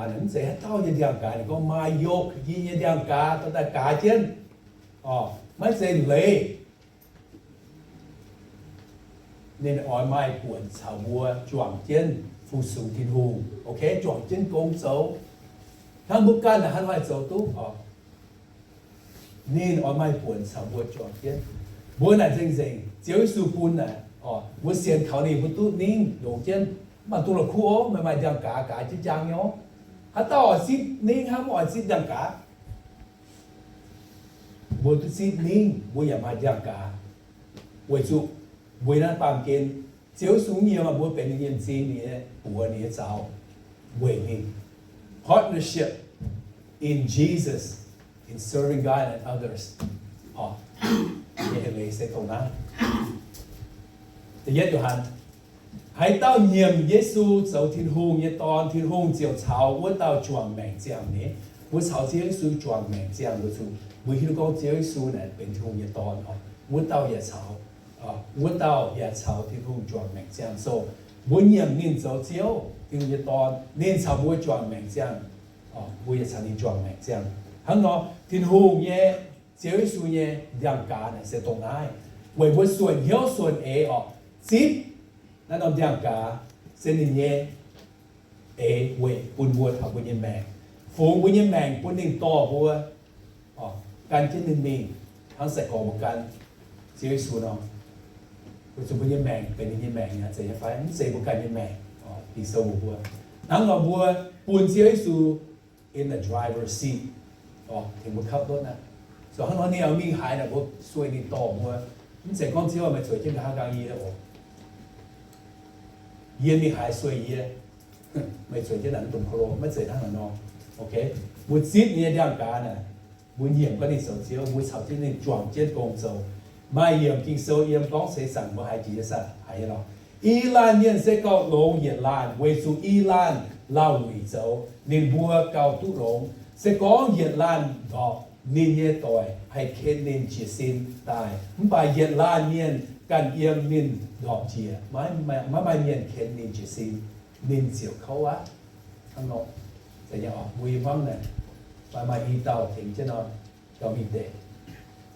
mv zeiz haaix dauh nyei ndiangx-gaaz. Ninh gorngv maaih yoke, yie nyei ndiangx-gaaz dorh daaih gaaz jienv, maiv zeiz leiz. Ninh oix maaih buonc caux mbuo juangc jienv fu-sux Tin-Hungh, ok, juangc jienv gong zoux. Hnangv mbuo ganh naaic hnangv haaix zoux duqv oc? Ninh oix maaih buonc caux mbuo juangc jienv. Mbuo naaic nzengc-nzengc Ziouv Yesu bun naaic, mbuo sienx kaux ninh mbuo duqv ningv longc jienv. Mv baac duqv la'kuqv oc, meih maaih ndiangx-gaaz, gaaz jienv jaang nyei oc. Haaix dauh oix zipv ningv hnangv, mv oix zipv ndiangx-gaaz? Mbuo duqv zipv ningv, mbuo yaac maaih ndiangx-gaaz. Weic zuqc mbuo naaiv baamh gen, Ziouv Yesu mv nyiemc mbuo benx ninh nyei m'zing, ninh nyei buoz, ninh nyei zaux, weic ninh. Partnership in Jesus, in serving God and others. Oc, nyei leiz se dongh naaiv. Da'yietv Yo^han, haaix dauh nyiemc Yesu zoux Tin-Hungh nyei Dorn, Tin-Hungh ziouc caux wuov dauh juangc maengc ziangh nyei. Mbuo caux Ziouv Yesu juangc maengc ziangh weic zuqc mbuo hiuv duqv gorngv Ziouv Yesu naaic benx Tin-Hungh nyei Dorn oc. Wuov dauh yaac caux, wuov dauh yaac caux Tin-Hungh juangc maengc ziangh. So mbuo nyiemc ninh zoux Ziouv, Tin-Hungh nyei Dorn, ninh caux mbuo juangc maengc ziangh. Mbuo yaac caux ninh juangc maengc ziangh. Hnangv nor, Tin-Hungh nyei, Ziouv Yesu nyei ndiangx-gaaz naaic se dongh naaiv, weic mbuo suonc hnyouv suonc eix oc, zipv naaiv norm ndiangx-gaaz se ninh nyei eix weic bun mbuo taux mbuo nyei maengc, fungx mbuo nyei maengc bun ninh dorh mbuo gan jienv ninh mingh hnangv sai-gorx mbuo gan Ziouv Yesu nor. Weic zuqc mbuo nyei maengc benx ninh nyei maengc aqv, zeiz nyei fai? Mv zeiz mbuo ganh nyei maengc, Ging-Sou mbuox mbuo. Hnangv nor mbuo bun Ziouv Yesu in the driver's seat, tengx mbuo kapv rotv aqv. So hnangv nor ninh oix mingh haaix naaic mbuo sueih ninh dorh mbuo. Mv zeiz gorngv Ziouv meih zueiz jienv nqa'haav nqaang yie oc. Yie mingh haaix sueih yie, meih zueiz jienv naaic mv dungx korlo, maiv zeiz hnangv naaic nor. Ok, mbuo zipv ninh nyei ndiangx-gaaz naaic, mbuo nyiemc gorngv ninh zoux Ziouv, mbuo caux jienv ninh juangc jienv gong zoux. Maaih yiemc Ging-Sou yiem gorngv seix zaangc mbuo haiz jiex nyei saah? Haiz nyei lorqc. I laanh mienh se gauh longx yietc laanh weic zuqc i laanh lauh luic zoux, ninh mbuo gauh duqv longx. Se gorngv yietc laanh ndorpc, ninh nyei doic haih ken ninh jiez sin daaih. Mv baac yietc laanh mienh ganh yiem ninh ndorpc njiec, maiv maaih mienh ken ninh jiez sin, ninh ziouc kouv aqv. Hnangv nor, mbuo i hmuangv naaic, maaih i dauh tengx jienv nor, gauh mingh deix,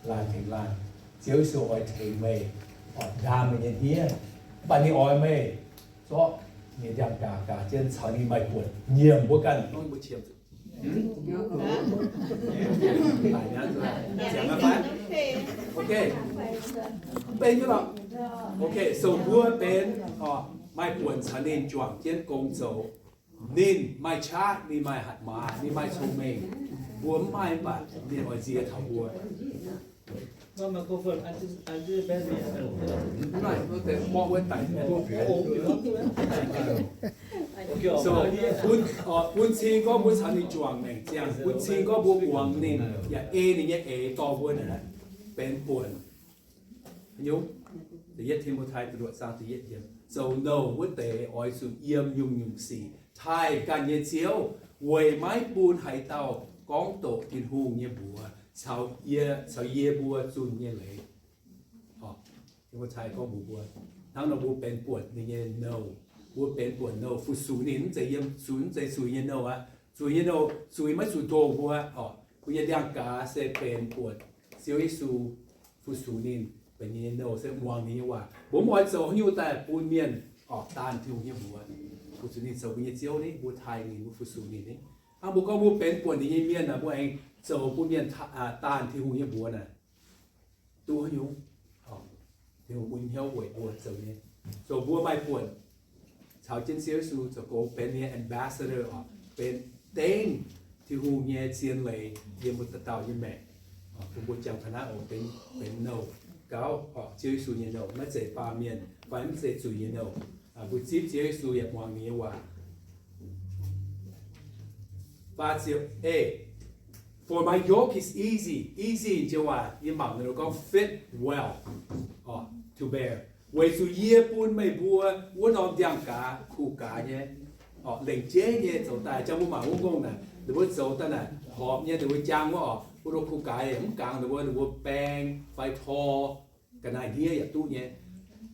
laanh tengx laanh. Ziouv Yesu oix tengx meih, oix ndaam meih nyei hniev. Mv baac ninh oix meih zorqv ninh ndiangx-gaaz gaaz jienv caux ninh maaih buonc nyiemc mbuo ganh, mbuo qiemx Ok, so mbuo benx maaih buonc caux ninh juangc jienv gong zoux. Ninh maaih qaqv, ninh maaih hatc maaz, ninh maaih cong-mengh. Mbuo mv maaih mv baac ninh oix nziex taux mbuo. So, bun cing gorngv mbuo caux ninh juangc maengc ziangh, bun cing gorngv mbuo muangx ninh, yaac ei ninh nyei eix dorh mbuo naaic benx buonc. Nyungc, da'yietv Ti^mo^tai da'luoqc zaang da'yietv yiemc, zoux nouh wuov deix oix zuqc yiem nyungc-nyungc sic taaih ganh nyei Ziouv, weic maiv bun haaix dauh gorngv doqc Tin-Hungh nyei mbuox caux yie mbuo zunh nyei leiz. Ti^mo^tai gorngv mbuox mbuo, hnangv nor mbuo benx buonc ninh nyei nouh. Mbuo benx buonc nouh fu-sux ninh, mv zeiz yiem zuiz, mv zeiz zuiz nyei nouh aqv. Zuiz nyei nouh, zuiz maiv zuqc ndongh mbuo. Mbuo nyei ndiangx-gaaz se benx buonc Ziouv Yesu, fu-sux ninh, benx ninh nyei nouh se muangx ninh nyei waac. Mbuo mv oix zoux haaix nyungc daaih bun mienh daanh Tin-Hungh nyei mbuox. Fu-sux ninh zoux mbuo nyei Ziouv ni, mbuo taaih ninh, mbuo fu-sux ninh ni. Hnangv mbuo gorngv mbuo benx buonc ninh nyei mienh naaic, mbuo aengx zoux bun mienh daanh Tin-Hungh nyei mbuox naaic, duqv haaix nyungc? Tin-Hungh bun hnyouv weic mbuo zoux nyei. Zoux mbuo maaih buonc caux jienv Ziouv Yesu zoux gong benx ninh nyei ambassador oc, benx dengv Tin-Hungh nyei zien leiz yiem mbuo dauh dauh nyei maengc. Bun mbuo jangx taux naaiv oc, benx, benx nouh gauh, Ziouv Yesu nyei nouh, maiv zeiz baamh mienh fai maiv zeiz zuiz nyei nouh. Mbuo zipv Ziouv Yesu yaac muangx ninh nyei waac. Faah ziepc, For my yoke is easy. Easy joux waac yie mangc ninh gorngv fit well to bear. Weic zuqc yie bun meih mbuo wuov norm ndiangx-gaaz kuh gaaz nyei, lengc jeiv nyei zoux daaih. Jang mbuo mangc wuov ngongh naaic, ninh mbuo zoux daaih naaic horpc nyei, ninh mbuo jang wuov oc, mbuo kuh gaaz mv gangx ninh mbuo, ninh mbuo baeng fai tor ga'naaiv hniev yaac duqv nyei.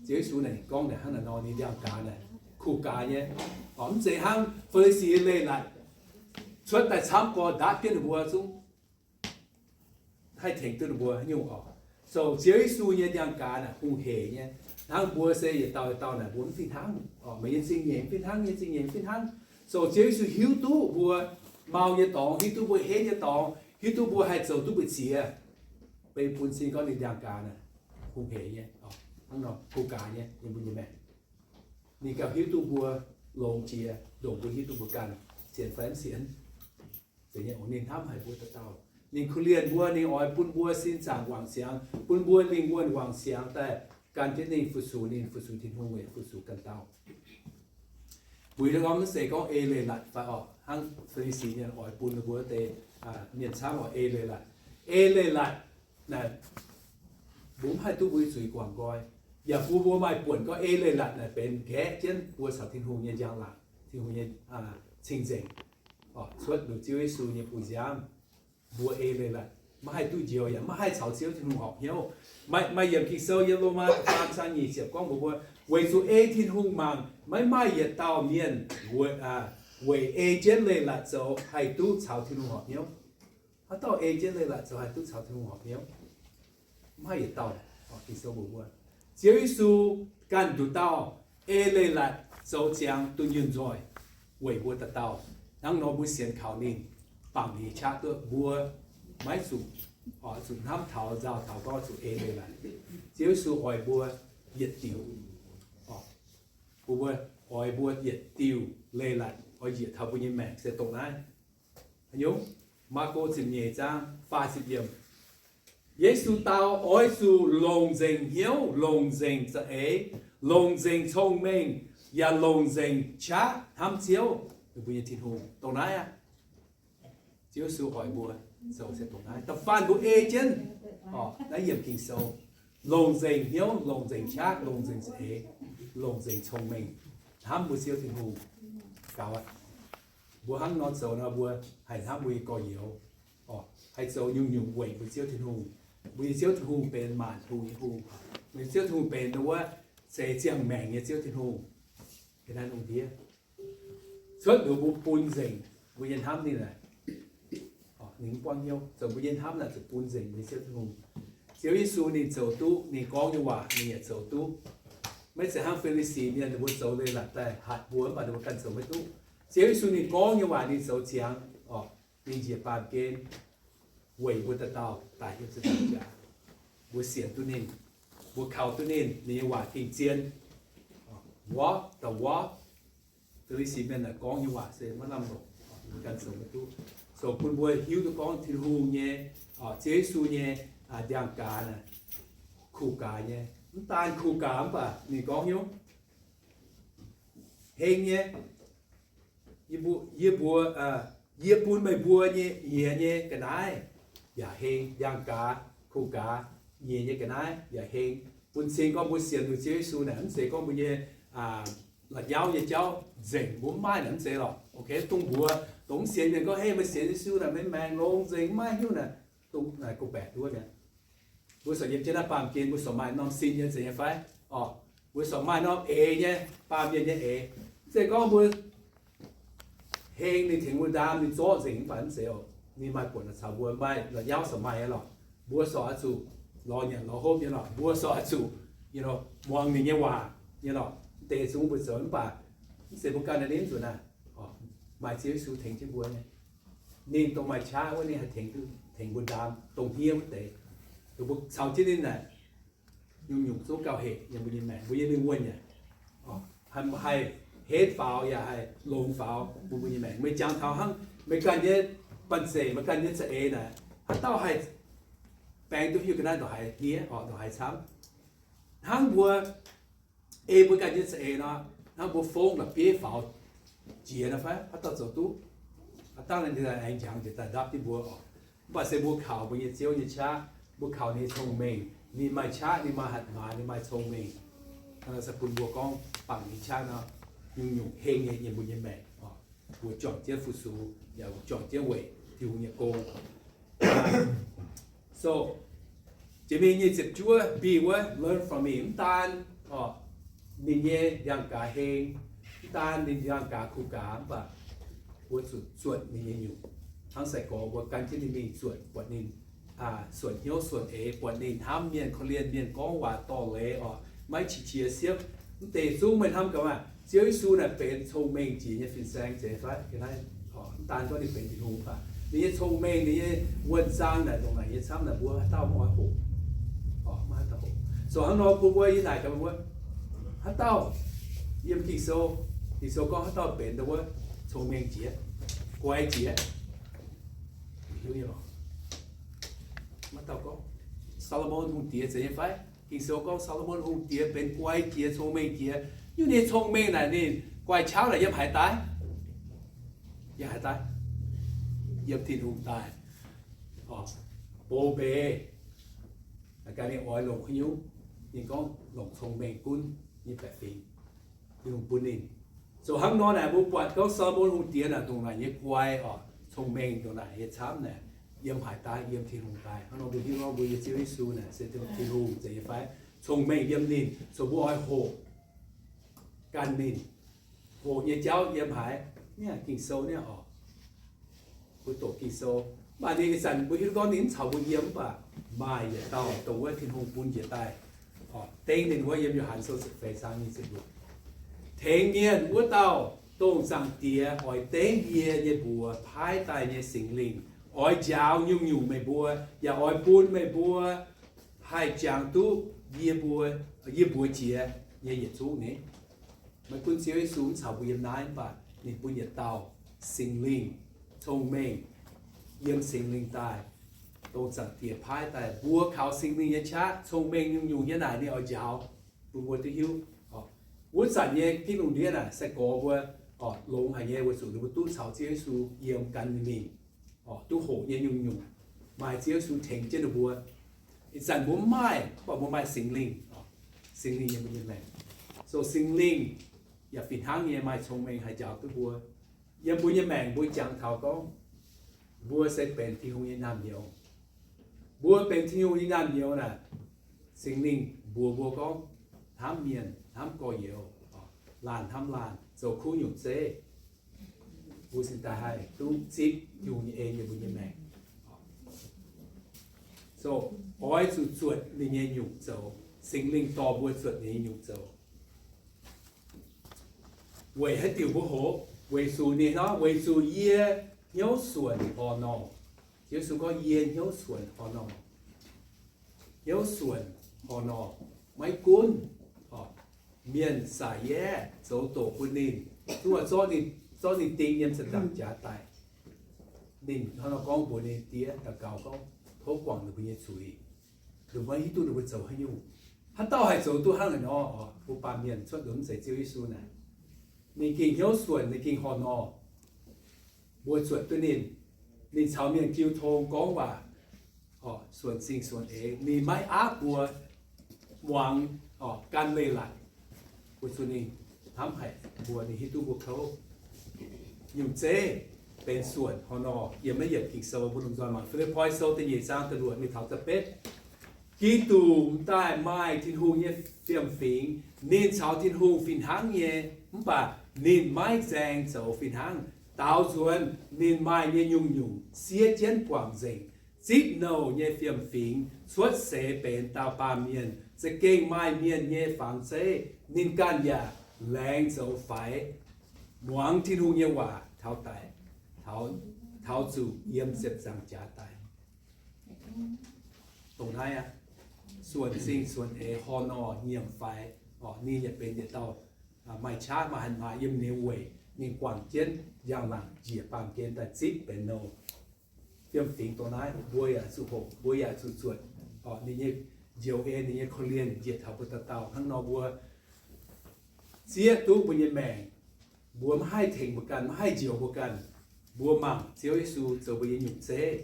Ziouv Yesu naaic gorngv naaic hnangv naaic nor, ninh ndiangx-gaaz naaic kuh gaaz nyei. Mv zeiz hnangv Faa^li^si leiz-latc cuotv daaih camv gorx ndaatv jienv ninh mbuo zungv haih tengx duqv ninh mbuo nyungc oc. So Ziouv Yesu nyei ndiangx-gaaz naaic hungh heic nyei. Hnangv mbuo se yietc dauh yietc dauh naaic mbuo mv fih hnangv. Meih nyei zingh nyeic mv fih hnangv, nyei zingh nyeic mv fih hnangv. So Ziouv Yesu hiuv duqv mbuo mau nyei dorngx, hiuv duqv mbuo henv nyei dorngx, hiuv duqv mbuo haih zoux duqv mbu'ziex, beiv bun cing gorngv ninh ndiangx-gaaz naaic hungh heic nyei, hnangv nor kuh gaaz nyei yiem mbuo nyei maengc. Ninh gauh hiuv duqv mbuo longx jiex, ndongc mbuo hiuv duqv mbuo ganh sienx fai mv sienx. Ninh hnamv haic mbuo dauh dauh. Ninh korv-lienh mbuo, ninh oix bun mbuo sin zaangc wangc siangx, bun mbuo lingh wuonh wangc siangx daaih gan jienv ninh fu-sux, ninh fu-sux Tin-Hungh, fu-sux ganh dauh. Mbuo gorngv mv zeiz gorngv ei leiz-latc fai orqc, hnangv Fi^li^si Mienh oix bun ninh mbuo deix mienh camv oix ei leiz-latc. Ei leiz-latc naaic mbuo mv haih duqv mbuo zuiz guangc nqoi. Yaac bun mbuo maaih buonc gorngv ei leiz-latc naaic benx nqaeqv jienv mbuo caux Tin-Hungh nyei njang-laangc, Tin-Hungh nyei cing-nzengc. Cuotv liuz Ziouv Yesu nyei bun nziaamv, mbuo ei leiz-latc maiv haih duqv njoux yaac maiv haih caux Ziouv Tin-Hungh horpc hnyouv. Maaih yiemc Ging-Sou yiem Lomaa da'faam zaang nyic ziepc gorngv mbuox mbuo, weic zuqc ei Tin-Hungh mangc maiv maaih yietc dauh mienh weic ei jienv leiz-latc zoux haih duqv caux Tin-Hungh horpc hnyouv. Haaix dauh ei jienv leiz-latc zoux haih duqv caux Tin-Hungh horpc hnyouv? Maiv maaih yietc dauh. Ging-Sou mbuox mbuo, Ziouv Yesu ganh nduqc dauh ei leiz-latc zoux ziangx dunh yunh nzoih weic mbuo dauh dauh. Hnangv nor mbuo sienx kaux ninh, bangc ninh qaqv duqv mbuo maiv zuqc, zuqc hnamv taux nzauh taux gorngv zuqc ei leiz-latc. Ziouv Yesu oix mbuo yietc diuc, mbuo, mbuo oix mbuo yietc diuc leiz-latc oix njiec taux mbuo nyei maengc se dongh naaiv. Haaix nyungc? Maako ziepc nyeic zaang faah ziepc yiemc. Yesu dau, oix zuqc longc nzengc hnyouv, longc nzengc za'eix, longc nzengc cong-mengh, yaac longc nzengc qaqv hnamv Ziouv, mbuo nyei Tin-Hungh. Dongh naaiv aqv. Ziouv Yesu oix mbuo zoux se dongh naaiv. Da'faanh mbuo ei jienv naaiv yiemc Ging-Sou, longc nzengc hnyouv, longc nzengc qaqv, longc nzengc za'eix, longc nzengc cong-mengh hnamv mbuo Ziouv Tin-Hungh. Gaux aqv. Mbuo hnangv nor zoux nor, mbuo haih hnamv mbuo nyei gorx-youz, haih zoux nyungc-nyungc weic mbuo Ziouv Tin-Hungh. Mbuo nyei Ziouv Tin-Hungh benx maanc hungh nyei Hungh. Mbuo nyei Ziouv Tin-Hungh benx wuov zeix ziangh maengc nyei Ziouv Tin-Hungh. Ga'naaiv lungh ndiev cuotv liuz mbuo bun nzengc mbuo nyei hnamv ninh naaic, ninh mv buangv hnyouv, zoux mbuo nyei hnamv naaic zuqc bun nzengc mbuo nyei Ziouv Tin-Hungh. Ziouv Yesu ninh zoux duqv, ninh gorngv nyei waac ninh yaac zoux duqv. Maiv zeiz hnangv Fi^li^si Mienh ninh mbuo zoux leiz-latc daaih hatc mbuo, mv baac ninh mbuo ganh zoux maiv duqv. Ziouv Yesu ninh gorngv nyei waac ninh zoux ziangx, ninh njiec baamh gen weic mbuo dauh dauh daic yiem ziepc nzaangc jaax. Mbuo sienx duqv ninh, mbuo kaux duqv ninh, ninh nyei waac gengh zien. Walk the walk. Fi^li^si Mienh naaic gorngv nyei waac se maiv lamh longc, ganh zoux maiv duqv. So bun mbuo hiuv duqv gorngv Tin-Hungh nyei, Ziouv Yesu nyei ndiangx-gaaz naaic kuh gaaz nyei. Mv daan kuh gaaz mv baac ninh gorngv hnyouv heng nyei. Yie mbuo, yie bun meih mbuo nyei, nyiex nyei ga'naaiv yaac heng, ndiangx-gaaz, kuh gaaz, nyiex nyei ga'naaiv yaac heng. Bun cing gorngv mbuo sienx liuz Ziouv Yesu naaic, mv zeiz gorngv mbuo nyei la'nyauv nyei jauv nzengc, mbuo mv maaih naaic mv zeiz lorqc. Ok, dongh mbuox dongh mv sienx mienh gorngv, hei, meih sienx Yesu naaic meih maengc longx nzengc, mv maaih hnyouv naaic, dongh naaic go back duqv nyei. Mbuo corc yiem jienv naaiv baamh gen, mbuo corc maaih norm sin nyei zeiz nyei fai? Orqc, mbuo corc maaih norm eix nyei, baamh mienh nyei eix. Mv zeiz gorngv mbuo heng ninh tengx mbuo ndaam, ninh zorqv nzengc mv baac mv zeiz oc. Ninh maaih buonc caux mbuo maaih la'nyauv corc maaih nyei lorqc. Mbuo corc oix zuqc lorz nyanc lorz hopv nyei lorqc. Mbuo corc oix zuqc muangx ninh nyei waac nyei lorqc. Deix zungv mbuo zoux mv baac mv zeiz mbuo ganh naaiv nzuonx naaic. Maaih Ziouv Yesu tengx jienv mbuo nyei. Ninh dongh maaih qaqv wuov, ninh haih tengx, tengx mbuo ndaam dongh hniev wuov deix. Mbuo caux jienv ninh naaic, nyungc-nyungc zungv gauh hec yiem mbuo nyei maengc, mbuo nyei lingh wuonh yaac haih, haih henv faaux yaac haih longx faaux bun mbuo nyei maengc. Meih jangx taux hnangv meih ganh nyei banh zeic, meih ganh nyei za'eix naaic, haaix dauh haih baeng duqv hiuv ga'naaiv ndongc haaix hniev, ndongc haaix camv? Hnangv mbuo ei mbuo ganh nyei za'eix nor, hnangv mbuo fongv la'bieiv faaux jiex nor fai? Haaix dauh zoux duqv? Haaix dauh naaic aengx njangx njiec daaih ndapv jienv mbuo oc. Mv baac se mbuo kaux mbuo nyei Ziouv nyei qaqv, mbuo kaux ninh nyei cong-mengh. Ninh maaih qaqv, ninh maaih hatc maaz, ninh maaih cong-mengh. Se bun mbuo gorngv bangc ninh qaqv nor, nyungc-nyungc heng nyei yiem mbuo nyei maengc. Mbuo juangc jienv fu-sux yaac juangc jienv weic Tin-Hungh nyei gong. So jiex mingh nyic ziepc juov, be what, learn from me. Mv daan ninh nyei ndiangx-gaaz heng, mv daan ninh ndiangx-gaaz kuh gaaz, mv baac Mbuo zuqc zuotc ninh nyei nyungc. Hnangv sai-gorx mbuo gan jienv ninh mingh zuotc, buatc ninh suonc hnyouv suonc eix, buatc ninh hnamv mienh, korv-lienh mienh, gorngv waac dorh leiz oc, maiv qiex-qiex siepv. Mv deix zungv meih hnamv gaax maah! Ziouv Yesu naaic benx cong-mengh jiex nyei fin-saeng zeiz fai? Mv daan gorngv ninh benx Tin-Hungh baac ninh nyei cong-mengh, ninh nyei wuonh zaang naaic ndongc naaic nyei camv naaic mbuo haaix dauh mv oix hoqc? Mv haaix dauh hoqc. Zoux hnangv nor bun mbuo yie naaic gaax mbuo, haaix dauh yiem Ging-Sou, Ging-Sou gorngv haaix dauh benx wuov cong-mengh jiex, guai jiex? Maiv dauh gorngv Saa^lo^morn Hungh Diex zeiz nyei fai? Ging-Sou gorngv Saa^lo^morn Hungh Diex benx guai jiex, cong-mengh jiex. Nyungc ninh cong-mengh naaic ninh guai qaqv naaic yiem haaix daaih? Yiem haaix daaih? Yiem Tin-Hungh daaih. Bou mbeix. Gaax ninh oix longc haaix nyungc? Ninh gorngv longc cong-mengh gunv nyei baeqc fingx, Tin-Hungh bun ninh. Zoux hnangv nor naaic mbuo buatc gorngv Saa^lo^morn Hungh Diex naaic ndongc naaic nyei guai oc, cong-mengh ndongc naaic nyei camv naaic, yiem haaix daaih? Yiem Tin-Hungh daaih. Hnangv nor mbuo hiuv gorngv mbuo nyei Ziouv Yesu naaic se Tin-Hungh, Tin-Hungh zeiz nyei fai? Cong-mengh yiem ninh, zoux mbuo oix hoqc ganh ninh. Hoqc nyei jauv yiem haaix? Niaa Ging-Sou niaa oc. Mbuo doqc Ging-Sou, mv baac ninh ih zanc mbuo hiuv gorngv ninh mv caux mbuo yiem, mv baac maaih yietc dauh dongh wuov Tin-Hungh bun njiec daaih, dengv ninh wuov yiem Yo^han Sou ziepc feix zaang nyic ziepc luoqc, tengx mienh wuov dauh, dongh Zaangc Diex oix dengv yie nyei mbuox paaiv daaih nyei Singx Lingh, oix njaaux nyungc-nyungc meih mbuo, yaac oix bun meih mbuo haih jangx duqv yie mbuo, yie mbuox jiex nyei yietc zungv nyei. Maiv gunv Ziouv Yesu mv caux mbuo yiem naaiv, mv baac ninh bun yietc dauh Singx Lingh, cong-mengh, yiem Singx Lingh daaih, dongh Zaangc Diex paaiv daaih. Mbuo kaux Singx Lingh nyei qaqv, cong-mengh nyungc-nyungc nyei naaic ninh oix njaaux bun mbuo duqv hiuv. Wuov zanc nyei ginv lungh ndiev naaic, sai-gorx mbuo longx haic nyei, weic zuqc ninh mbuo duqv caux Ziouv Yesu yiem gan ninh mingh, duqv hoqc nyei nyungc-nyungc, maaih Ziouv Yesu tengx jienv ninh mbuo. Ih zanc mbuo mv maaih, mv baac mbuo maaih Singx Lingh, Singx Lingh yiem mbuo nyei maengc. So Singx Lingh yaac fih hnangv nyei maaih cong-mengh haih njaaux duqv mbuo. Yiem mbuo nyei maengc mbuo jangx taux gorngv mbuo se benx Tin-Hungh nyei naamh nyouz. Mbuo benx Tin-Hungh nyei naamh nyouz naaic, Singx Lingh mbuox mbuo gorngv, hnamv mienh, hnamv gorx-youz, laanh hnamv laanh, zoux kuv nyungc zeiv. Mbuo cingx daaih haih duqv zipv Tin-Hungh nyei en yiem mbuo nyei maengc. So oix zuqc zuotc ninh nyei nyungc zoux. Singx Lingh dorh mbuo zuotc ninh nyei nyungc zoux. Weic haaix diuc mbuo hoqc? Weic zuqc ninh nor, weic zuqc yie hnyouv suonc horc norqc. Yesu gorngv, yie hnyouv suonc horc norqc. Hnyouv suonc horc norqc, maiv gunv mienh saic yaeqv zoux doqc bun ninh, zuov zorqv ninh, zorqv ninh ding yiem ziepc nzaangc jaax daic. Ninh hnangv nor gorngv mbuox ninh diex daux gaux gorngv, tov guangc ninh mbuo nyei zuiz. Ninh mbuo maiv hiuv duqv ninh mbuo zoux haaix nyungc. Haaix dauh haih zoux duqv hnangv naaic nor? Mbuo baamh mienh cuotv nduqc mv zeiz Ziouv Yesu naaic. Ninh gengh hnyouv suonc, ninh gengh horc norqc. Mbuo zuotc duqv ninh. Ninh caux mienh jiu tong gorngv waac, suonc zingh suonc eix. Ninh maiv aapv mbuo muangx gan leiz-latc, weic zuqc ninh hnamv haic mbuo, ninh hiuv duqv mbuo kouv. Nyungc zeiv benx suonc horc norqc. Yiem maiv yietc Ging-Sou mbuo lomh nzoih mangc Fi^lipv^poi Sou da'nyeic zaang da'luoqc mingh taux da'betv. Giduc m'daaih maaih Tin-Hungh nyei fiem-fingx. Ninh caux Tin-Hungh fih hnangv nyei, mv baac ninh maiv zaeng zoux fih hnangv. Daaux nzuonx ninh maaih nyei nyungc-nyungc, siev jienv guangc nzengc, zipv nouh nyei fiem-fingx, cuotv seix benx dauh baamh mienh, za'gengh maaih mienh nyei fangx zeiv. Ninh ganh yaac laengz zoux faix, muangx Tin-Hungh nyei waac taux daic, taux zuqc yiem ziepc nzaangc jaax daic. Dongh naaiv aqv, suonc zingh suonc eix, horc norqc, nyiemc faix, ninh yaac benx yietc dauh maaih qaqv maaih hatc maaz yiem ninh nyei weic. Ninh guangc jienv njang-laangc njiec baamh gen daaih zipv benx nouh. Fiem-fingx dongh naaiv mbuo yaac zuqc hoqc, mbuo yaac zuqc zuotc ninh nyei njoux en, ninh nyei korv-lienh njiec taux mbuo dauh dauh. Hnangv nor mbuo zieqv duqv mbuo nyei maengc, mbuo maiv haih tengx mbuo ganh, maiv haih njoux mbuo ganh. Mbuo mangc Ziouv Yesu zoux mbuo nyei nyungc zeiv,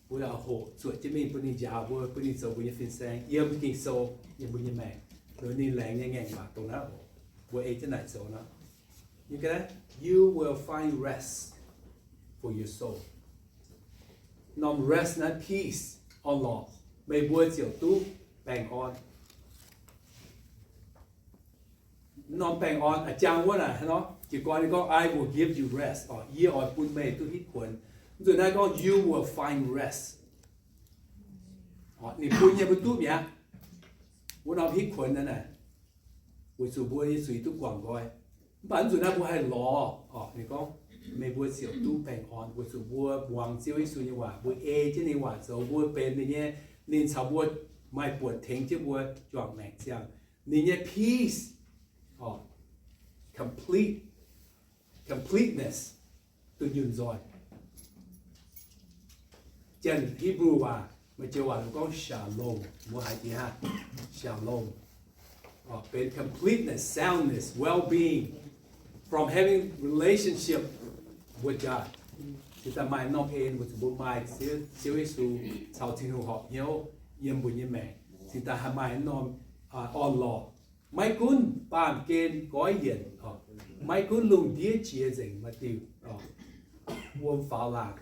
mbuo yaac hoqc zuotc jienv mingh bun ninh njaaux mbuo, bun ninh zoux mbuo nyei fin-saeng. Yiem Ging-Sou, yiem mbuo nyei maengc, ninh laengz nyei ngaengc waac dongh naaiv oc. Mbuo ei jienv naaic zoux nor, you will find rest for your soul. Norm rest naaiv peace, orn-lorqc, meih mbuo ziouc duqv baengh orn. Norm baengh orn a'jang wuov naaic hnangv nor, Jiez gorn ninh gorngv, I will give you rest, orqc, yie oix bun meih duqv hitv kuonx. Mv nzunc naaiv gorngv, you will find rest. Orqc, ninh bun nyei mbuo duqv mi'aqv. Wuov norm hitv kuonx naaiv naaic, weic zuqc mbuo nyei zuiz duqv guangc nqoi. Mv baac mv nzunc naaiv mbuo haih lorz, orqc, ninh gorngv, meih mbuo ziouc duqv baengh orn weic zuqc mbuo muangx Ziouv Yesu nyei waac, mbuo ei jienv ninh waac zoux, mbuo benx ninh nyei, ninh caux mbuo maaih buonc tengx jienv mbuo juangc maengc ziangh. Ninh nyei peace, orqc, complete, completeness, dunh yunh nzoih. Janx Hipv^lu waac, maaih joux waac gorngv shalom, mbuo haiz jiex hnangv, shalom, orqc, benx completeness, soundness, well-being, from having relationship with God. Cingx daaih maaih norm en weic zuqc mbuo maaih Ziouv, Ziouv Yesu caux Tin-Hungh horpc hnyouv yiem mbuo nyei maengc. Cingx daaih haih maaih norm, aa, orn-lorqc. Maiv gunv baamh gen goiv yienc, orqc, maiv gunv lungh ndiev jiex nzengc maaih diuh, orqc, wuom faaux laangc,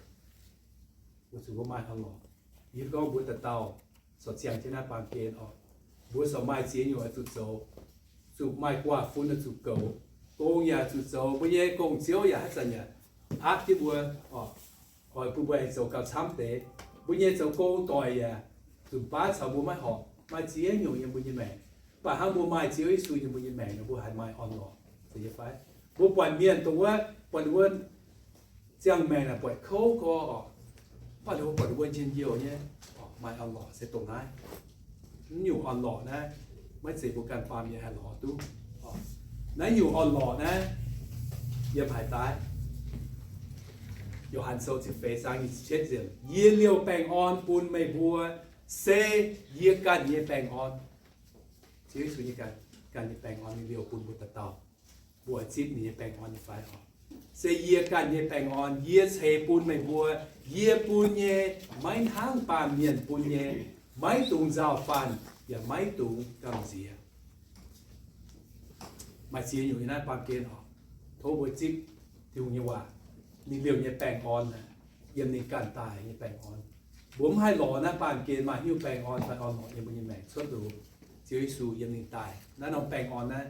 weic zuqc mbuo maaih orn-lorqc. Yie gorngv mbuo dauh dauh corc ziangh jienv naaiv baamh gen, orqc, mbuo corc maaih ziex nyungc oix zuqc zoux. Zuqc maaih guaax fun oix zuqc goux. Gong yaac zuqc zoux. Mbuo nyei gong-ziouv yaac haaix zanc yaac aapv jienv mbuo, orqc, oix bun mbuo aengx zoux gauh camv deix. Mbuo nyei zoux gong doic yaac nzunc baav caux mbuo maiv horpc. Maaih ziex nyungc yiem mbuo nyei maengc. Mv baac hnangv mbuo maaih Ziouv Yesu yiem mbuo nyei maengc nor, mbuo haih maaih orn-lorqc. Zeiz nyei fai? Mbuo buatc mienh dongh wuov, buatc wuov ziangh maengc naaic buatc kouv gorx, orqc, mv baac mbuo buatc wuov njien-youh nyei, orqc, maaih orn-lorqc se dongh naaiv. Naaiv nyungc orn-lorqc naaiv maiv zeiz mbuo ganh baamh mienh haih lorz duqv. Naaiv nyungc orn-lorqc naaiv yiem haaix daaih? Yo^han Sou ziepc feix zaang nyic ziepc cietv nzunc, yie liouh baengh orn bun meih mbuo, se yie ganh nyei baengh orn. Ziouv Yesu nyei ganh, ganh nyei baengh orn ninh liouh bun mbuo dauh dauh. Mbuo oix zipv ninh nyei baengh orn nyei fai? Orqc, se yie ganh nyei baengh orn yie ceix bun meih mbuo. Yie bun nyei, maiv hnangv baamh mienh bun nyei. Maiv dungx nzauh faanh, yaac maiv dungx gamh nziex. Maaih ziex nyungc yiem naaiv baamh gen, orqc, tov mbuo zipv Tin-Hungh nyei waac. Ninh liouh nyei baengh orn, yiem ninh ganh daaih nyei baengh orn. Mbuo mv haih lorz naaiv baamh gen maaih haaix nyungc baengh orn fai orn-lorqc yiem mbuo nyei maengc cuotv liuz Ziouv Yesu yiem ninh daaih. Naaiv norm baengh orn naaiv,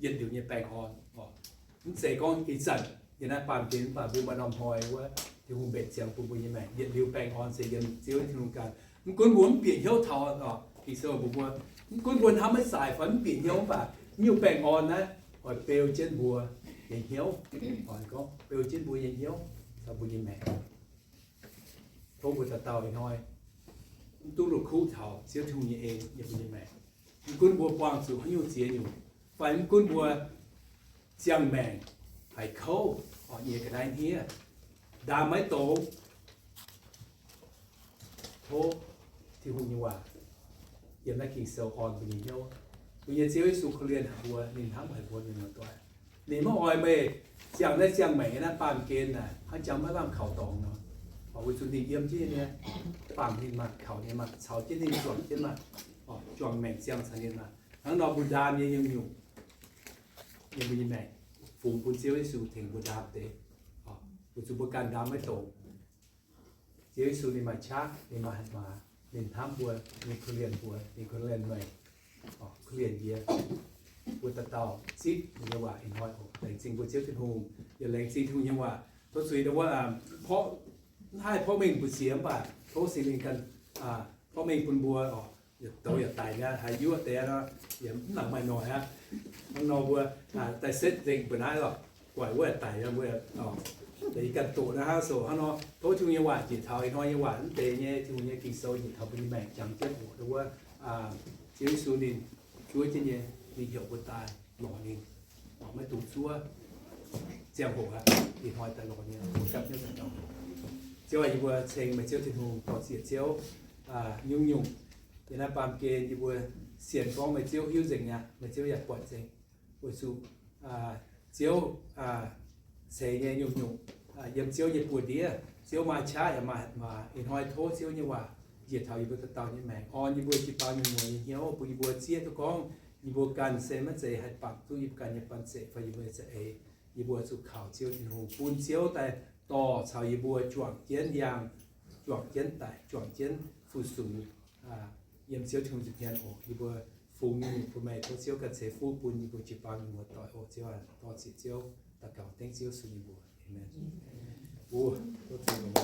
yietc liuz nyei baengh orn, orqc, mv zeiz gorngv ih zanc yiem naaiv baamh gen, mv baac mbuo maaih norm hnoi wuov Tin-Hungh mbenc ziangx bun mbuo nyei maengc. Yietc liuz baengh orn se yiem Ziouv Tin-Hungh ganh. Mv gunv mbuo mv bieqc hnyouv taux, orqc, Ging-Sou mbuox mbuo, mv gunv mbuo hnamv maiv zaaic fai mv bieqc hnyouv, mv baac nyungc baengh orn naaiv oix beu jienv mbuo nyei hnyouv, oix gorngv beu jienv mbuo nyei hnyouv caux mbuo nyei maengc. Tov mbuo dauh dauh ih hnoi mv duqv la'kuqv taux Ziouv Tin-Hungh nyei en yiem mbuo nyei maengc. Mv gunv mbuo buangh zuqc haaix nyungc ziex nyungc, fai mv gunv mbuo ziangh maengc haiz kouv, orqc, nyei ga'naaiv hniev, ndaam maiv dongz, tov Tin-Hungh nyei waac yiem naaiv Ging-Sou orn mbuo nyei hnyouv. Mbuo nyei Ziouv Yesu korv-lienh haic mbuo, ninh hnamv haic mbuo, ninh muoz-doic. Ninh maiv oix meih ziangh naaiv ziangh maengc yiem naaiv baamh gen naaic hnangv jangx maiv lamh kaux dorngx nor. Orqc, weic zuqc ninh yiem jienv nyei, bangc ninh maah, kaux ninh maah, caux jienv ninh, juangc jienv maah, orqc, juangc maengc ziangh caux ninh maah. Hnangv nor mbuo ndaam nyei nyungc-nyungc yiem mbuo nyei maengc fungx bun Ziouv Yesu tengx mbuo ndaam deix. Orqc, weic zuqc mbuo ganh ndaam maiv dongz. Ziouv Yesu ninh maaih qaqv, ninh maaih hatc maaz, ninh hnamv mbuo, ninh korv-lienh mbuo, ninh korv-lienh meih, orqc, korv-lienh yie. Mbuo dauh dauh zipv ninh nyei waac ih hnoi oc. Laengz zingh mbuo Ziouv Tin-Hungh, yaac laengz zingh Tin-Hungh nyei waac. Tov zuiz ndau wuov, porv, mv haih porv mengh mbu'ziex mv baac tov Singx Lingh ganh porv mengh bun mbuo oc. Yietc douz yaac daic mi'aqv, haiz yuoqv deix nor, yaac mv nangc maaih noic aqv. Hnangv nor mbuo daaih setv nzengc mbu'naaiv lorqc, guaic wuov daic nor mbuo, yie ganh doqc naaiv hnangv, so hnangv nor tov Tin-Hungh nyei waac njiec taux ih hnoi nyei waac mv deix nyei, Tin-Hungh nyei Ging-Sou njiec taux mbuo nyei maengc jangx jienv oc. Wuov, Ziouv Yesu ninh zuov jienv nyei, ninh heuc mbuo daaih lorz ninh, maiv dungx zuov. Ziangh hoc aqv, ih hnoi daaih lorz ninh, mbuo gapv hnyouv daaih lorz. Ziouv aac, yie mbuo ceng meih Ziouv Tin-Hungh, dorh zieqc Ziouv nyungc-nyungc yiem naaiv baamh gen yie mbuo sienx gorngv meih Ziouv hiuv nzengc aqv, meih Ziouv yaac buatc nzengc. Weic zuqc Ziouv ceix nyei nyungc-nyungc yiem Ziouv nyei buoz-ndiev. Ziouv maaih qaqv yaac maaih hatc maaz. Ih hnoi tov Ziouv nyei waac njiec taux yie mbuo dauh dauh nyei maengc, orn yie mbuo jiu-baang nyei muoz nyei hnyouv, bun yie mbuo zieqv duqv gorngv yie mbuo ganh se maiv zeiz haih bangc duqv yie mbuo ganh nyei banh zeic fai yie mbuo nyei za'eix. Yie mbuo zuqc kaux Ziouv Tin-Hungh bun Ziouv daaih dorh caux yie mbuo juangc jienv yangh, juangc jienv daic, juangc jienv fu-sux yiem Ziouv Tin-Hungh nza'hmien oc. Yie mbuo fungx nyei bun meih, tov Ziouv ganh ceix fuqv bun yie mbuo jiu-baang nyei muoz-doic oc. Ziouv aac, dorh zieqc Ziouv Daux gaux dengv Ziouv Yesu nyei mbuox. Aamen.